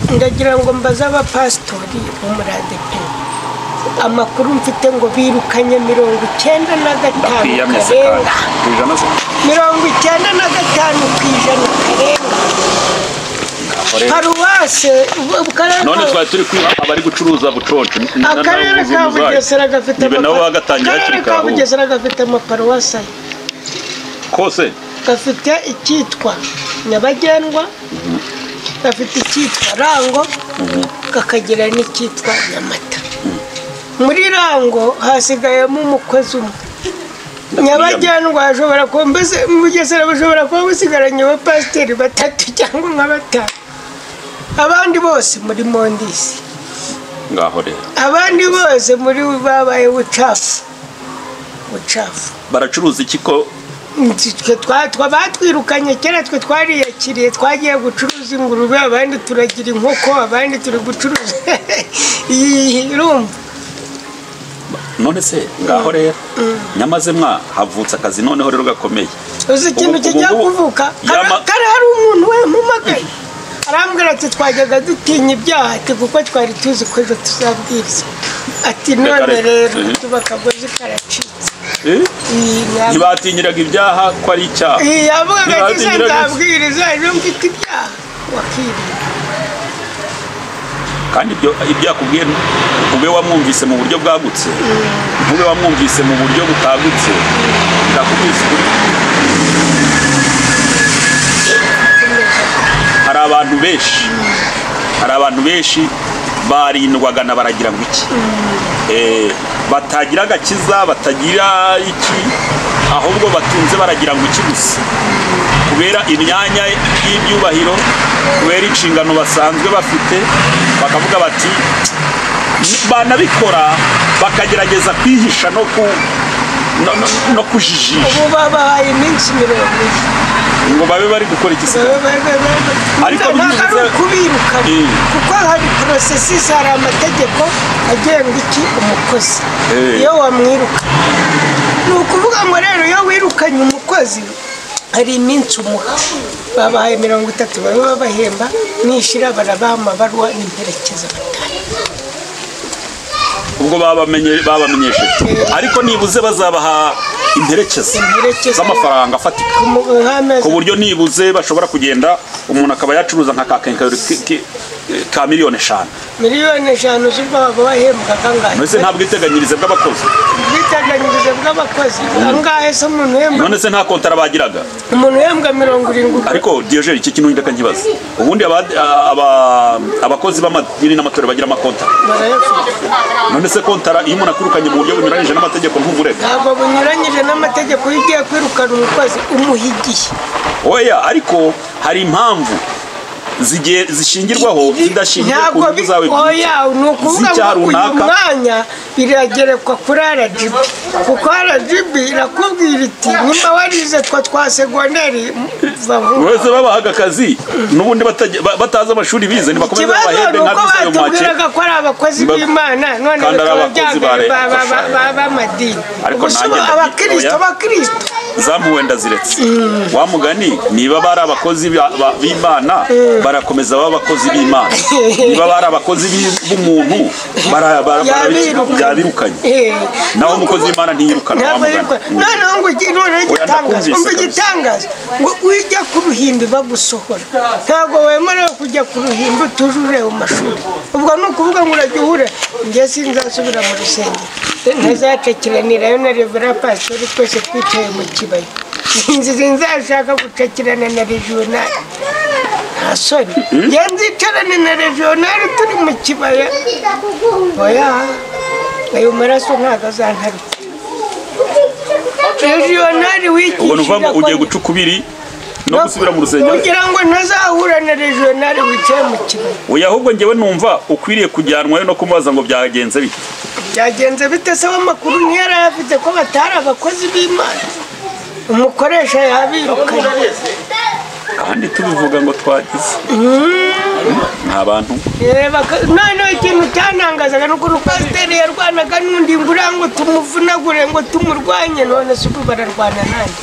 Speaker 2: Ndagira ngo mbaze abapasitori bo muri ADEPR amakuru mfite ngo birukanye 95 karenga, 95% karenga. Paruwase
Speaker 1: none twari turi kwiha abari gucuruza bucoce.
Speaker 2: Akarere ka Bugesera gafite akarere ka Bugesera gafite amaparuwase
Speaker 1: kose,
Speaker 2: gafite icyitwa Nyabagendwa, gafite icyitwa Rango, kakagira n'icyitwa Nyamata. Muri Rango hasigayemo umukozi umwe. Nyabagendwa ashobora kuba mbese Bugesera bashobora kuba busigaranye abapasiteri 3 cyangwa nka 5, abandi bose muri Mondisi.
Speaker 1: Ngaho rero
Speaker 2: abandi bose muri babaye bucafu bucafu.
Speaker 1: Baracuruza iki ko
Speaker 2: twe batwirukanye kera, twe twariyakiriye, twagiye gucuruza ingurube, abandi turagira inkoko, abandi turi gucuruza irumva.
Speaker 1: None se ngaho rero nyamaze mwa havutse akazi noneho rero gakomeye.
Speaker 2: Uzi ikintu kijya kuvuka kare hari umuntu wampamagaye arambwira ati twajyaga dutinya ibyaha, ati kuko twari tuzi ko ejo tuzabwiriza, ati none rero tuba akagozi karacitse.
Speaker 1: Ntibatinyiraga ibyaha ko ari icyaha.
Speaker 2: Yavugaga ati se nzabwiriza ejo mfite ibyaha, wakirinda.
Speaker 1: Kandi ibyo yakubwiye ube wamwumvise mu buryo bwagutse, ntube wamwumvise mu buryo butagutse. Ndakubwiza ukuri, hari abantu benshi, hari abantu benshi barindwaga na baragira ngo iki, batagira agakiza, batagira iki, ahubwo batunze baragira ngo iki gusa, kubera imyanya y'ibyubahiro, kubera inshingano basanzwe bafite, bakavuga bati banabikora bakagerageza kwihisha no kujijisha.
Speaker 2: Ubu babahaye iminsi 40
Speaker 1: ngo babe bari gukora iki se?
Speaker 2: Ariko byibuze kubirukana, kuko hari processes, hari amategeko agenga iki umukozi iyo wamwiruka. Ni ukuvuga ngo rero iyo wirukanye umukozi hari iminsi umuha, babahaye 30 babe babahemba, nishira barabaha amabaruwa n'imperekeza batanu.
Speaker 1: Ubwo babamenyesheje, ariko nibuze bazabaha imperekeza z'amafaranga afatika, ku buryo nibuze bashobora kugenda umuntu akaba yacuruza nka kakenkayori ka 5 miliyoni.
Speaker 2: 5 miliyoni z'ubwo baba bahembwa kangahe?
Speaker 1: None se nta bwiteganyirize bw'abakozi?
Speaker 2: Ubwiteganyirize bw'abakozi angahe se umuntu uhembwa?
Speaker 1: None se nta kontara bagiraga?
Speaker 2: Umuntu uhembwa 70.
Speaker 1: Ariko Diogene iki kintu ndeka nkibaza, ubundi abakozi b'amadini n'amatorero bagira amakontara? None se kontara iyo umuntu akurukanye mu buryo bunyuranyije n'amategeko ntugureka?
Speaker 2: Ntabwo bunyuranyije n'amategeko. Iyo ugiye kwirukana umukozi umuhigiye.
Speaker 1: Oya, ariko hari impamvu zishingirwaho zidashingiye ku nyungu zawe bwite.
Speaker 2: Oya, ni ukuvuga ngo uyu mwanya biragerekwa kuri RGB, kuko RGB irakubwira iti nimba warize twa segonderi
Speaker 1: wese babahaga akazi n'ubundi batazi amashuri bize, ntibakomeza babahembe nk'abize ayo make.
Speaker 2: Batubwiraga ko ari abakozi b'Imana, none bikaba b'amadini.
Speaker 1: Ariko nanjye
Speaker 2: abakristo
Speaker 1: zampuwe ndaziretse. Wa mugani niba bari abakozi b'Imana barakomeza baba abakozi b'Imana, niba bari abakozi b'umuntu yabirukanye, naho umukozi w'Imana ntiyirukana. Wa mugani
Speaker 2: noneho ngo igitangaza, umva igitangaza ngo ujya ku ruhimbi bagusohora, ntabwo wemerewe kujya ku ruhimbi utujuje mu mashuri. Ubwo ni ukuvuga ngo urajya uhure, njye sinzasubira mu rusengero, ntazacakiranirayo na Revera Pastori, twese twicaye mu kibaya. Nzashaka gucakirana na regional, nta soni. Njye nzicarane na regional turi mu kibaya. Oya, ayo maraso ntabwo azantaruka. Regional
Speaker 1: Ubwo ni ukuvuga ngo ugiye guca ukubiri No gusubira mu rusengero
Speaker 2: kugira ngo ntazahura na regional wicaye mu kibaya.
Speaker 1: Oya, ahubwo njyewe numva ukwiriye kujyanwayo no kumubaza ngo byagenze bite.
Speaker 2: Byagenze bite se? Amakuru ntiyari afite ko batari abakozi b'Imana, umukoresha yabirukanye.
Speaker 1: Kandi tubivuga ngo twagize nta bantu.
Speaker 2: None ikintu cyanangazaga ni ukuntu pasiteri yarwanaga n'undi ngura ngo tumuvunagure ngo tumurwanye, none se ubu bararwana nande?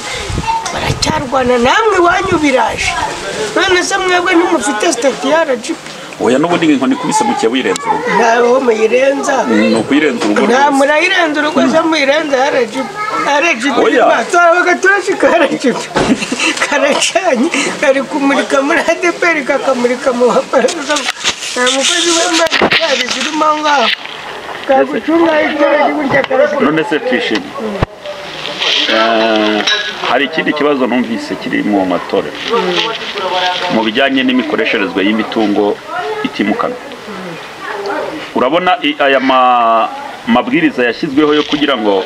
Speaker 2: Baracyarwana namwe iwanyu biraje. None se mwebwe ntimufite sitati ya RGB?
Speaker 1: Oya, n'ubundi inkoni ikubise mu kiyabu yirenza urugo.
Speaker 2: Ntaho muyirenza.
Speaker 1: Ni ukuyirenza urugo.
Speaker 2: Nta murayirenza urugo se muyirenza RGB. RGB twabaga turashika RGB karacanye kari kumurika muri ADPR kakamurika mu baparasa. Nta mukozi w'Imana cyari zirimo aho ngaho kagucunga itara burya karasa.
Speaker 1: None se twishimye. Hari ikindi kibazo numvise kiri mu matorero mu bijyanye n'imikoresherezwe y'imitungo itimukanwa. Urabona aya mabwiriza yashyizweho yo kugira ngo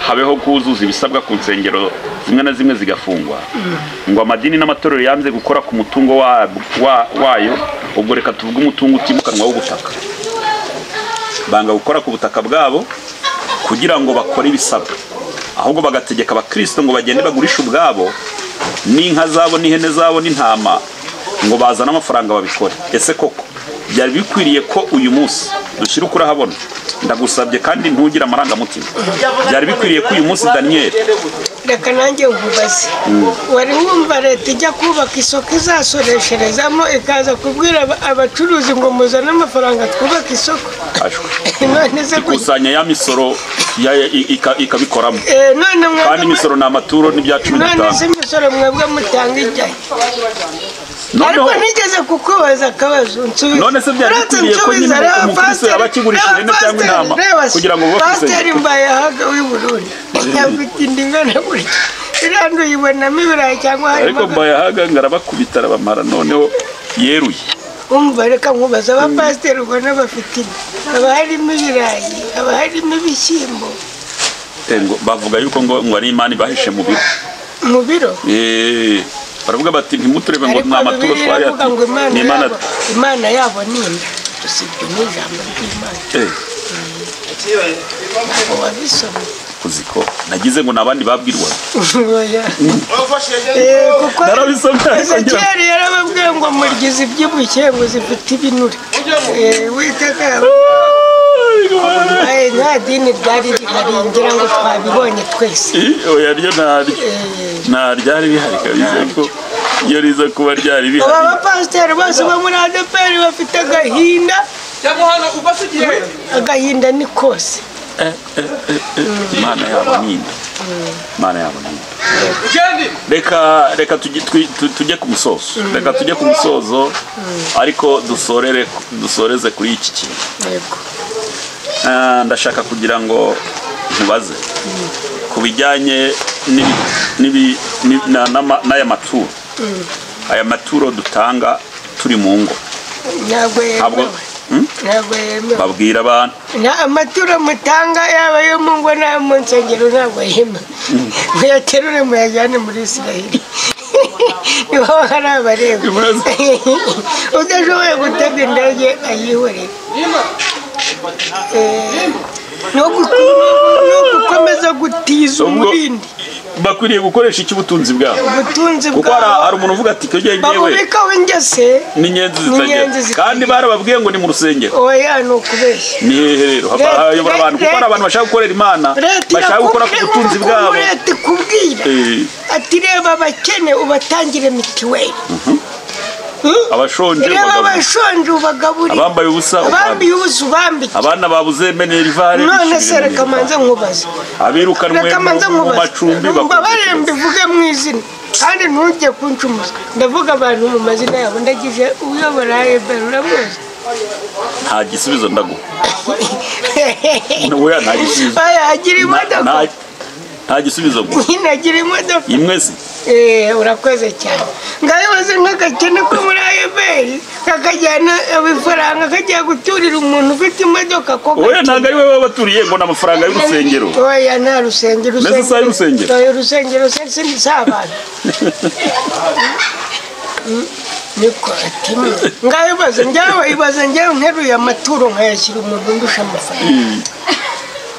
Speaker 1: habeho kuzuza ibisabwa ku nsengero zimwe na zimwe zigafungwa, ngo amadini n'amatorero yanze gukora ku mutungo wayo. Ubwo reka tuvuge umutungo utimukanwa w'ubutaka, banga gukora ku butaka bwabo kugira ngo bakore ibisabwa, ahubwo bagategeka abakristo ngo bagende bagurisha ubwabo n'inka zabo n'ihene zabo n'intama ngo bazane amafaranga babikore. Ese koko byari bikwiriye ko uyu munsi dushyira ukuri ahabona? Ndagusabye kandi ntugire amarangamutima. Byari bikwiriye ko uyu munsi Daniel,
Speaker 2: reka nanjye nkubaze, wari wumva leta ijya kubaka isoko izasoresherezamo ikaza kubwira abacuruzi ngo muzane amafaranga twubake isoko?
Speaker 1: Ikusanya ya misoro ikabikoramo. Kandi imisoro ni amaturo n'ibya 15.
Speaker 2: None se imisoro mwebwe mutanga ijyahe? Ariko nigeze kukubaza akabazo nsubiza.
Speaker 1: None se byari bikwiriye ko nyine umukristo yaba akigurisha ihene cyangwa intama kugira ngo bubake isengero?
Speaker 2: Pasiteri Mbayahaga w'i Burundi afite inda ingana gutya, iriya uyibonamo ibirayi cyangwa harimo.
Speaker 1: Ariko Mbayahaga ngo arabakubita arabamara, noneho yeruye.
Speaker 2: Umva reka nkubaza, abapasiteri ubona bafite inda haba harimo ibirayi, haba harimo ibishyimbo.
Speaker 1: Bavuga yuko ngo ari Imana ibahishe mu biro.
Speaker 2: Mu biro?
Speaker 1: Baravuga bati ntimuturebe ngo nta maturo twari ati ni Imana.
Speaker 2: Imana yabo ni inda, usibye n'ijambo ry'Imana. Wabisomye
Speaker 1: kuziko nagize ngo nabandi babwirwa.
Speaker 2: Kuko Ezekiyeli yarababwiye ngo muryize ibyibushye ngo zifite ibinure. Uwiteka nta dini ryari rihari, ngira ngo twabibonye twese.
Speaker 1: Oya ryo nta ryari rihari kabisa, ko iyo riza kuba ryari rihari.
Speaker 2: Aba bapasiteri bose bo muri ADPR bafite agahinda, agahinda ni kose.
Speaker 1: Imana yabo ni inda, Imana yabo ni inda. Reka tujye ku musozo, reka tujye ku musozo, ariko dusoreze kuri iki kintu. Ndashaka kugira ngo nkubaze ku bijyanye n'aya maturo. Aya maturo dutanga turi mu ngo
Speaker 2: ntabwo yemewe.
Speaker 1: Babwira abantu
Speaker 2: amaturo mutanga yaba ayo mu ngo n'ayo mu nsengero ntabwo yemewe. Muyaterure muyajyane muri Isiraheli, niho hari abareba. Udashoboye gutega indege ayihorere. No gukomeza gutiza umurindi.
Speaker 1: Bakwiriye gukoresha iki ubutunzi bwabo?
Speaker 2: Ubutunzi bwabo.
Speaker 1: Kuko hari umuntu uvuga ati kyo ngewe
Speaker 2: babubikaho ingese
Speaker 1: n'inyenzi zitagera. Kandi barababwiye ngo ni mu rusengero.
Speaker 2: Oya ni ukubeshya.
Speaker 1: Ni hehe rero hayobora abantu, kuko hari abantu bashaka gukorera Imana, bashaka gukora ku butunzi bwabo.
Speaker 2: Leta ikubwira ati reba abakene ubatangire mitiweli.
Speaker 1: Abashonje
Speaker 2: ubagaburire,
Speaker 1: abambaye ubusa
Speaker 2: ubambike,
Speaker 1: abana babuze minerivare.
Speaker 2: None se reka manze nkubaze,
Speaker 1: abirukanwe mu macumbi
Speaker 2: babarire mbivuge mu izina kandi ntujye kuncumuza. Ndavuga abantu mu mazina yabo, ndagije uyobora Eberi uramuzi?
Speaker 1: Nta gisubizo ndaguha. Oya nta gisubizo.
Speaker 2: Oya agira imodoka.
Speaker 1: Nta gisubizo ngo
Speaker 2: nyine agira imodoka
Speaker 1: imwe se.
Speaker 2: Urakoze cyane. Ngayoze nk'agakene ko muri ayeberi kakajyana amafaranga kajya guturira umuntu ufite imodoka ko.
Speaker 1: Oya, ntabwo ari wowe wabaturiye ngo ni amafaranga y'urusengero.
Speaker 2: Oya, nta rusengero.
Speaker 1: Mbese si ay'urusengero?
Speaker 2: Oya, urusengero si abantu. Niko ati ngayobaze njyawe ibaze njyawe nteruye amaturo nkayashyira umuntu ndusha amafaranga.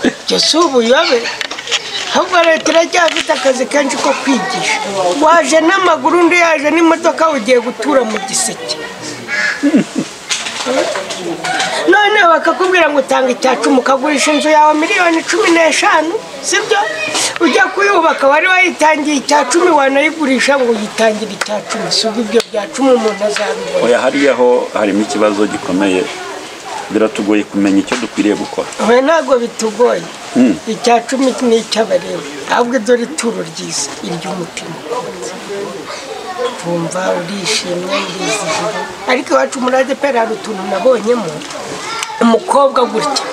Speaker 2: Ibyo si ubuyobe. Ahubwo leta iracyafite akazi kenshi ko kwigisha. Waje n'amaguru undi yaje n'imodoka ugiye gutura mu giseke. None bakakubwira ngo utanga icya 10 ukagurisha inzu yawe 15,000,000, sibyo? Ujya kuyubaka wari wayitangiye icya 10 wanayigurisha ngo uyitangire icya 10, si ibyo bya 10 umuntu azabibona.
Speaker 1: Oya, hariya ho harimo ikibazo gikomeye, biratugoye kumenya icyo dukwiriye gukora.
Speaker 2: Oya, ntabwo bitugoye. Icya 10 ni icy'abarewe, ahubwo dore ituro ryiza iry'umutima ukunze, kumva urishimye urizihiwe. Ariko iwacu muri ADEPR hari utuntu nabonyemo, umukobwa gutya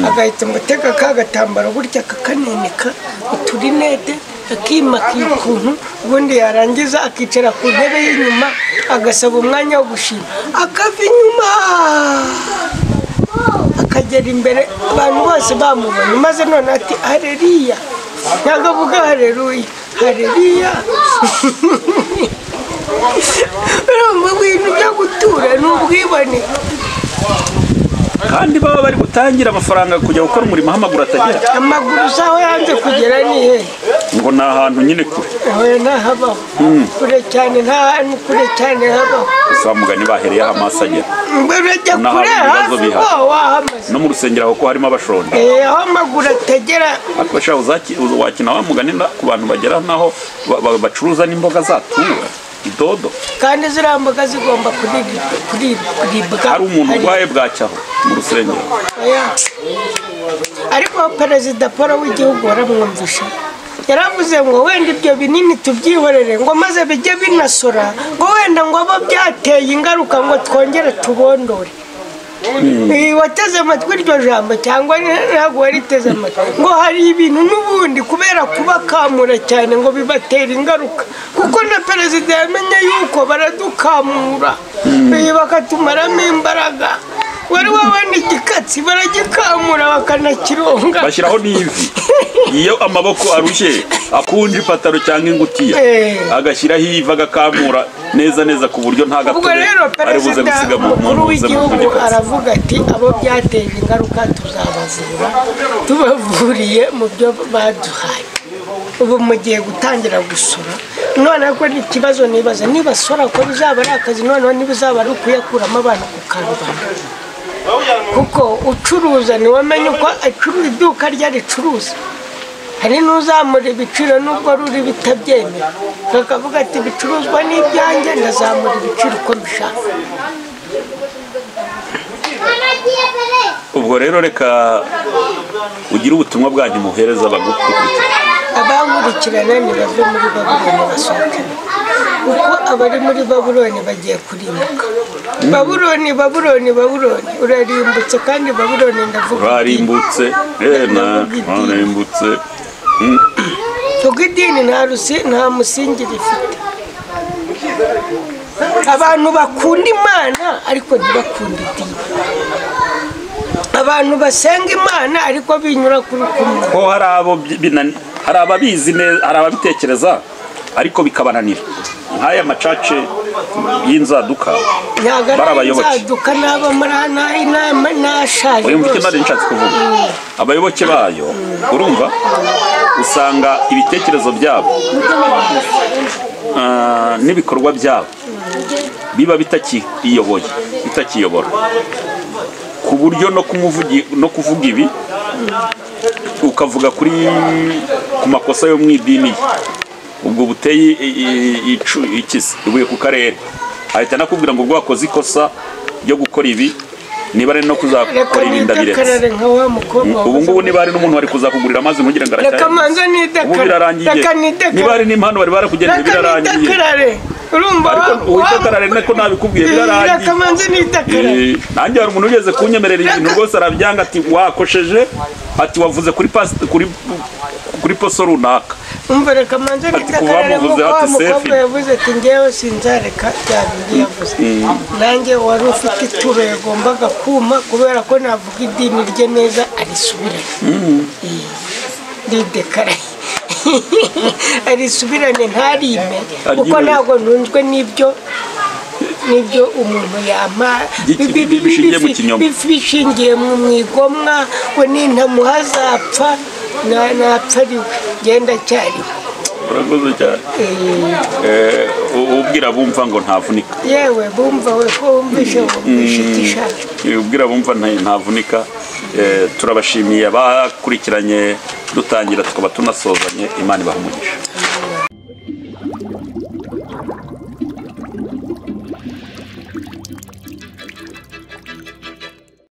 Speaker 2: agahita amutega ka gatambaro gutya akakanenika uturinete akimakiye ukuntu, ubundi yarangiza akicara ku ntebe y'inyuma agasaba umwanya wo gushima, akava inyuma akagera imbere abantu bose bamubonye, maze none ati haleluya, ntabwo avuga haleluya, haleluya. Urumva ibintu byo gutura ni ubwibone.
Speaker 1: Kandi baba bari gutangira amafaranga kujya gukora umurimo aho amaguru atagera.
Speaker 2: Amaguru usa aho yanze kugera ni he?
Speaker 1: Ngo ni ahantu nyine kure.
Speaker 2: Oya, ntahabaho kure cyane, nta hantu kure cyane habaho.
Speaker 1: Gusa wa mugani bahereye aho amaso agera.
Speaker 2: Urajya
Speaker 1: Naho
Speaker 2: kure
Speaker 1: ibibazo
Speaker 2: hafi
Speaker 1: bihari.
Speaker 2: ho wahamaze.
Speaker 1: No mu rusengero aho ko harimo abashonji.
Speaker 2: Aho amaguru atagera.
Speaker 1: Ariko sha wakina wa mugani ku bantu bagera naho bacuruza n'imboga zatuwe idodo.
Speaker 2: Kandi ziriya mboga zigomba kuribwa.
Speaker 1: Hari umuntu urwaye bwacyaho mu rusengero.
Speaker 2: Oya. Ariko Perezida Paul w'igihugu waramwumvisha, yaravuze ngo wenda ibyo binini tubyihorere, ngo maze bijye binasora, ngo wenda ngo abo byateye ingaruka ngo twongere tubondore. Wateze amatwi iryo jambo cyangwa ntabwo wariteze amatwi? Ngo hari ibintu n'ubundi kubera kubakamura cyane ngo bibatera ingaruka, kuko na perezida yamenye yuko baradukamura, bakatumaramo imbaraga. Wari wabona igikatsi baragikamura bakanakironga.
Speaker 1: Bashyiraho n'ivi iyo amaboko arushye akunje ipataro cyangwa ingutiya, agashyiraho ivi agakamura neza neza ku buryo nta
Speaker 2: Ubwo
Speaker 1: gatobe
Speaker 2: rero
Speaker 1: ari buze
Speaker 2: perezida
Speaker 1: gusiga mu
Speaker 2: mukuru
Speaker 1: mu
Speaker 2: w'igihugu
Speaker 1: gikatsi.
Speaker 2: aravuga ati abo byateje ingaruka tuzabavura, tubavuriye mu byo baduhaye. Ubu mugiye gutangira gusora. Noneho ko ni ikibazo nibaza, nibasora ko bizaba ari akazi, noneho ntibizaba ari ukuyakuramo abantu ku karubanda, kuko ucuruza ntiwamenye uko acuruza iduka rye ricuruza. Hari n'uzamura ibiciro nubwo ruri bitabyemera, bakavuga ati ibicuruzwa ni ibyanjye, ndazamura ibiciro uko mbishaka.
Speaker 1: Ubwo rero reka ugire ubutumwa bwanyu muhereza abagukurikira.
Speaker 2: Abankurikirana ntibave muri Babuloni, basohokane, kuko abari muri Babuloni bagiye kurimbuka. Babuloni, Babuloni, Babuloni urarimbutse, kandi Babuloni ndavuga idini.
Speaker 1: Urarimbutse ena urarimbutse.
Speaker 2: Kuko idini nta musingi rifite. Abantu bakunda Imana ariko ntibakunda idini, abantu basenga Imana ariko binyura kuri kumwe.
Speaker 1: Ko hari abo hari ababizi neza, hari ababitekereza ariko bikabananira, nk'aya macace y'inzaduka.
Speaker 2: Ntabwo
Speaker 1: Bari
Speaker 2: ari
Speaker 1: abayoboke.
Speaker 2: inzaduka n'abo muri inama n'ashaje
Speaker 1: Uyu mufite
Speaker 2: rwose.
Speaker 1: Nari nshatse kuvuga abayoboke bayo. Urumva usanga ibitekerezo byabo n'ibikorwa byabo biba bitakiyoboye, bitakiyobora, ku buryo no no kuvuga ibi ukavuga kuri ku makosa yo mu idini ye, ubwo buteye ikisi ibuye ku karere, ahita anakubwira ngo ubwo wakoze ikosa ryo gukora ibi, niba ari no
Speaker 2: Reka
Speaker 1: kuzakora ibi ndabiretse.
Speaker 2: nidekarare nka wa mukobwa
Speaker 1: Ubu ngubu niba hari n'umuntu wari kuzakugurira amazi ntugire ngo
Speaker 2: Reka
Speaker 1: aracyayaguze.
Speaker 2: manze
Speaker 1: Ubu
Speaker 2: nidekarare.
Speaker 1: birarangiye.
Speaker 2: Reka nidekarare.
Speaker 1: Niba hari n'impano bari barakugeneye,
Speaker 2: Reka
Speaker 1: birarangiye.
Speaker 2: nidekarare. Urumva
Speaker 1: Ariko widekarare nako nabikubwiye birarangiye.
Speaker 2: Reka manze nidekarare.
Speaker 1: Nanjye hari umuntu ugeze kunyemerera ibintu rwose arabyanga, ati wakosheje, ati wavuze kuri kuri poso runaka.
Speaker 2: Umva reka manze nidekarare,
Speaker 1: bamuvuze
Speaker 2: nk'uko wa
Speaker 1: ati
Speaker 2: mukobwa
Speaker 1: sefi.
Speaker 2: yavuze ati ngewe sinzareka bya bindi yavuze. Nanjye wari ufite ituro yagombaga kuma, kubera ko navuga idini rye neza arisubirane. Ndidekaraye arisubirane ntarime, kuko
Speaker 1: Aryime.
Speaker 2: ntabwo ntunzwe n'ibyo umuntu yampa
Speaker 1: Bishingiye mu kinyoma.
Speaker 2: bishingiye mu igomwa, ngo nintamuha azapfa, napfa ari we ngenda cyariwe.
Speaker 1: Urakoze cyane. Ubwira bumva ngo ntavunika.
Speaker 2: Yewe bumva we ko wumvishe igishaje.
Speaker 1: Ubwira bumva ntavunika. Turabashimiye abakurikiranye dutangira tukaba tunasozanye. Imana ibaha umugisha.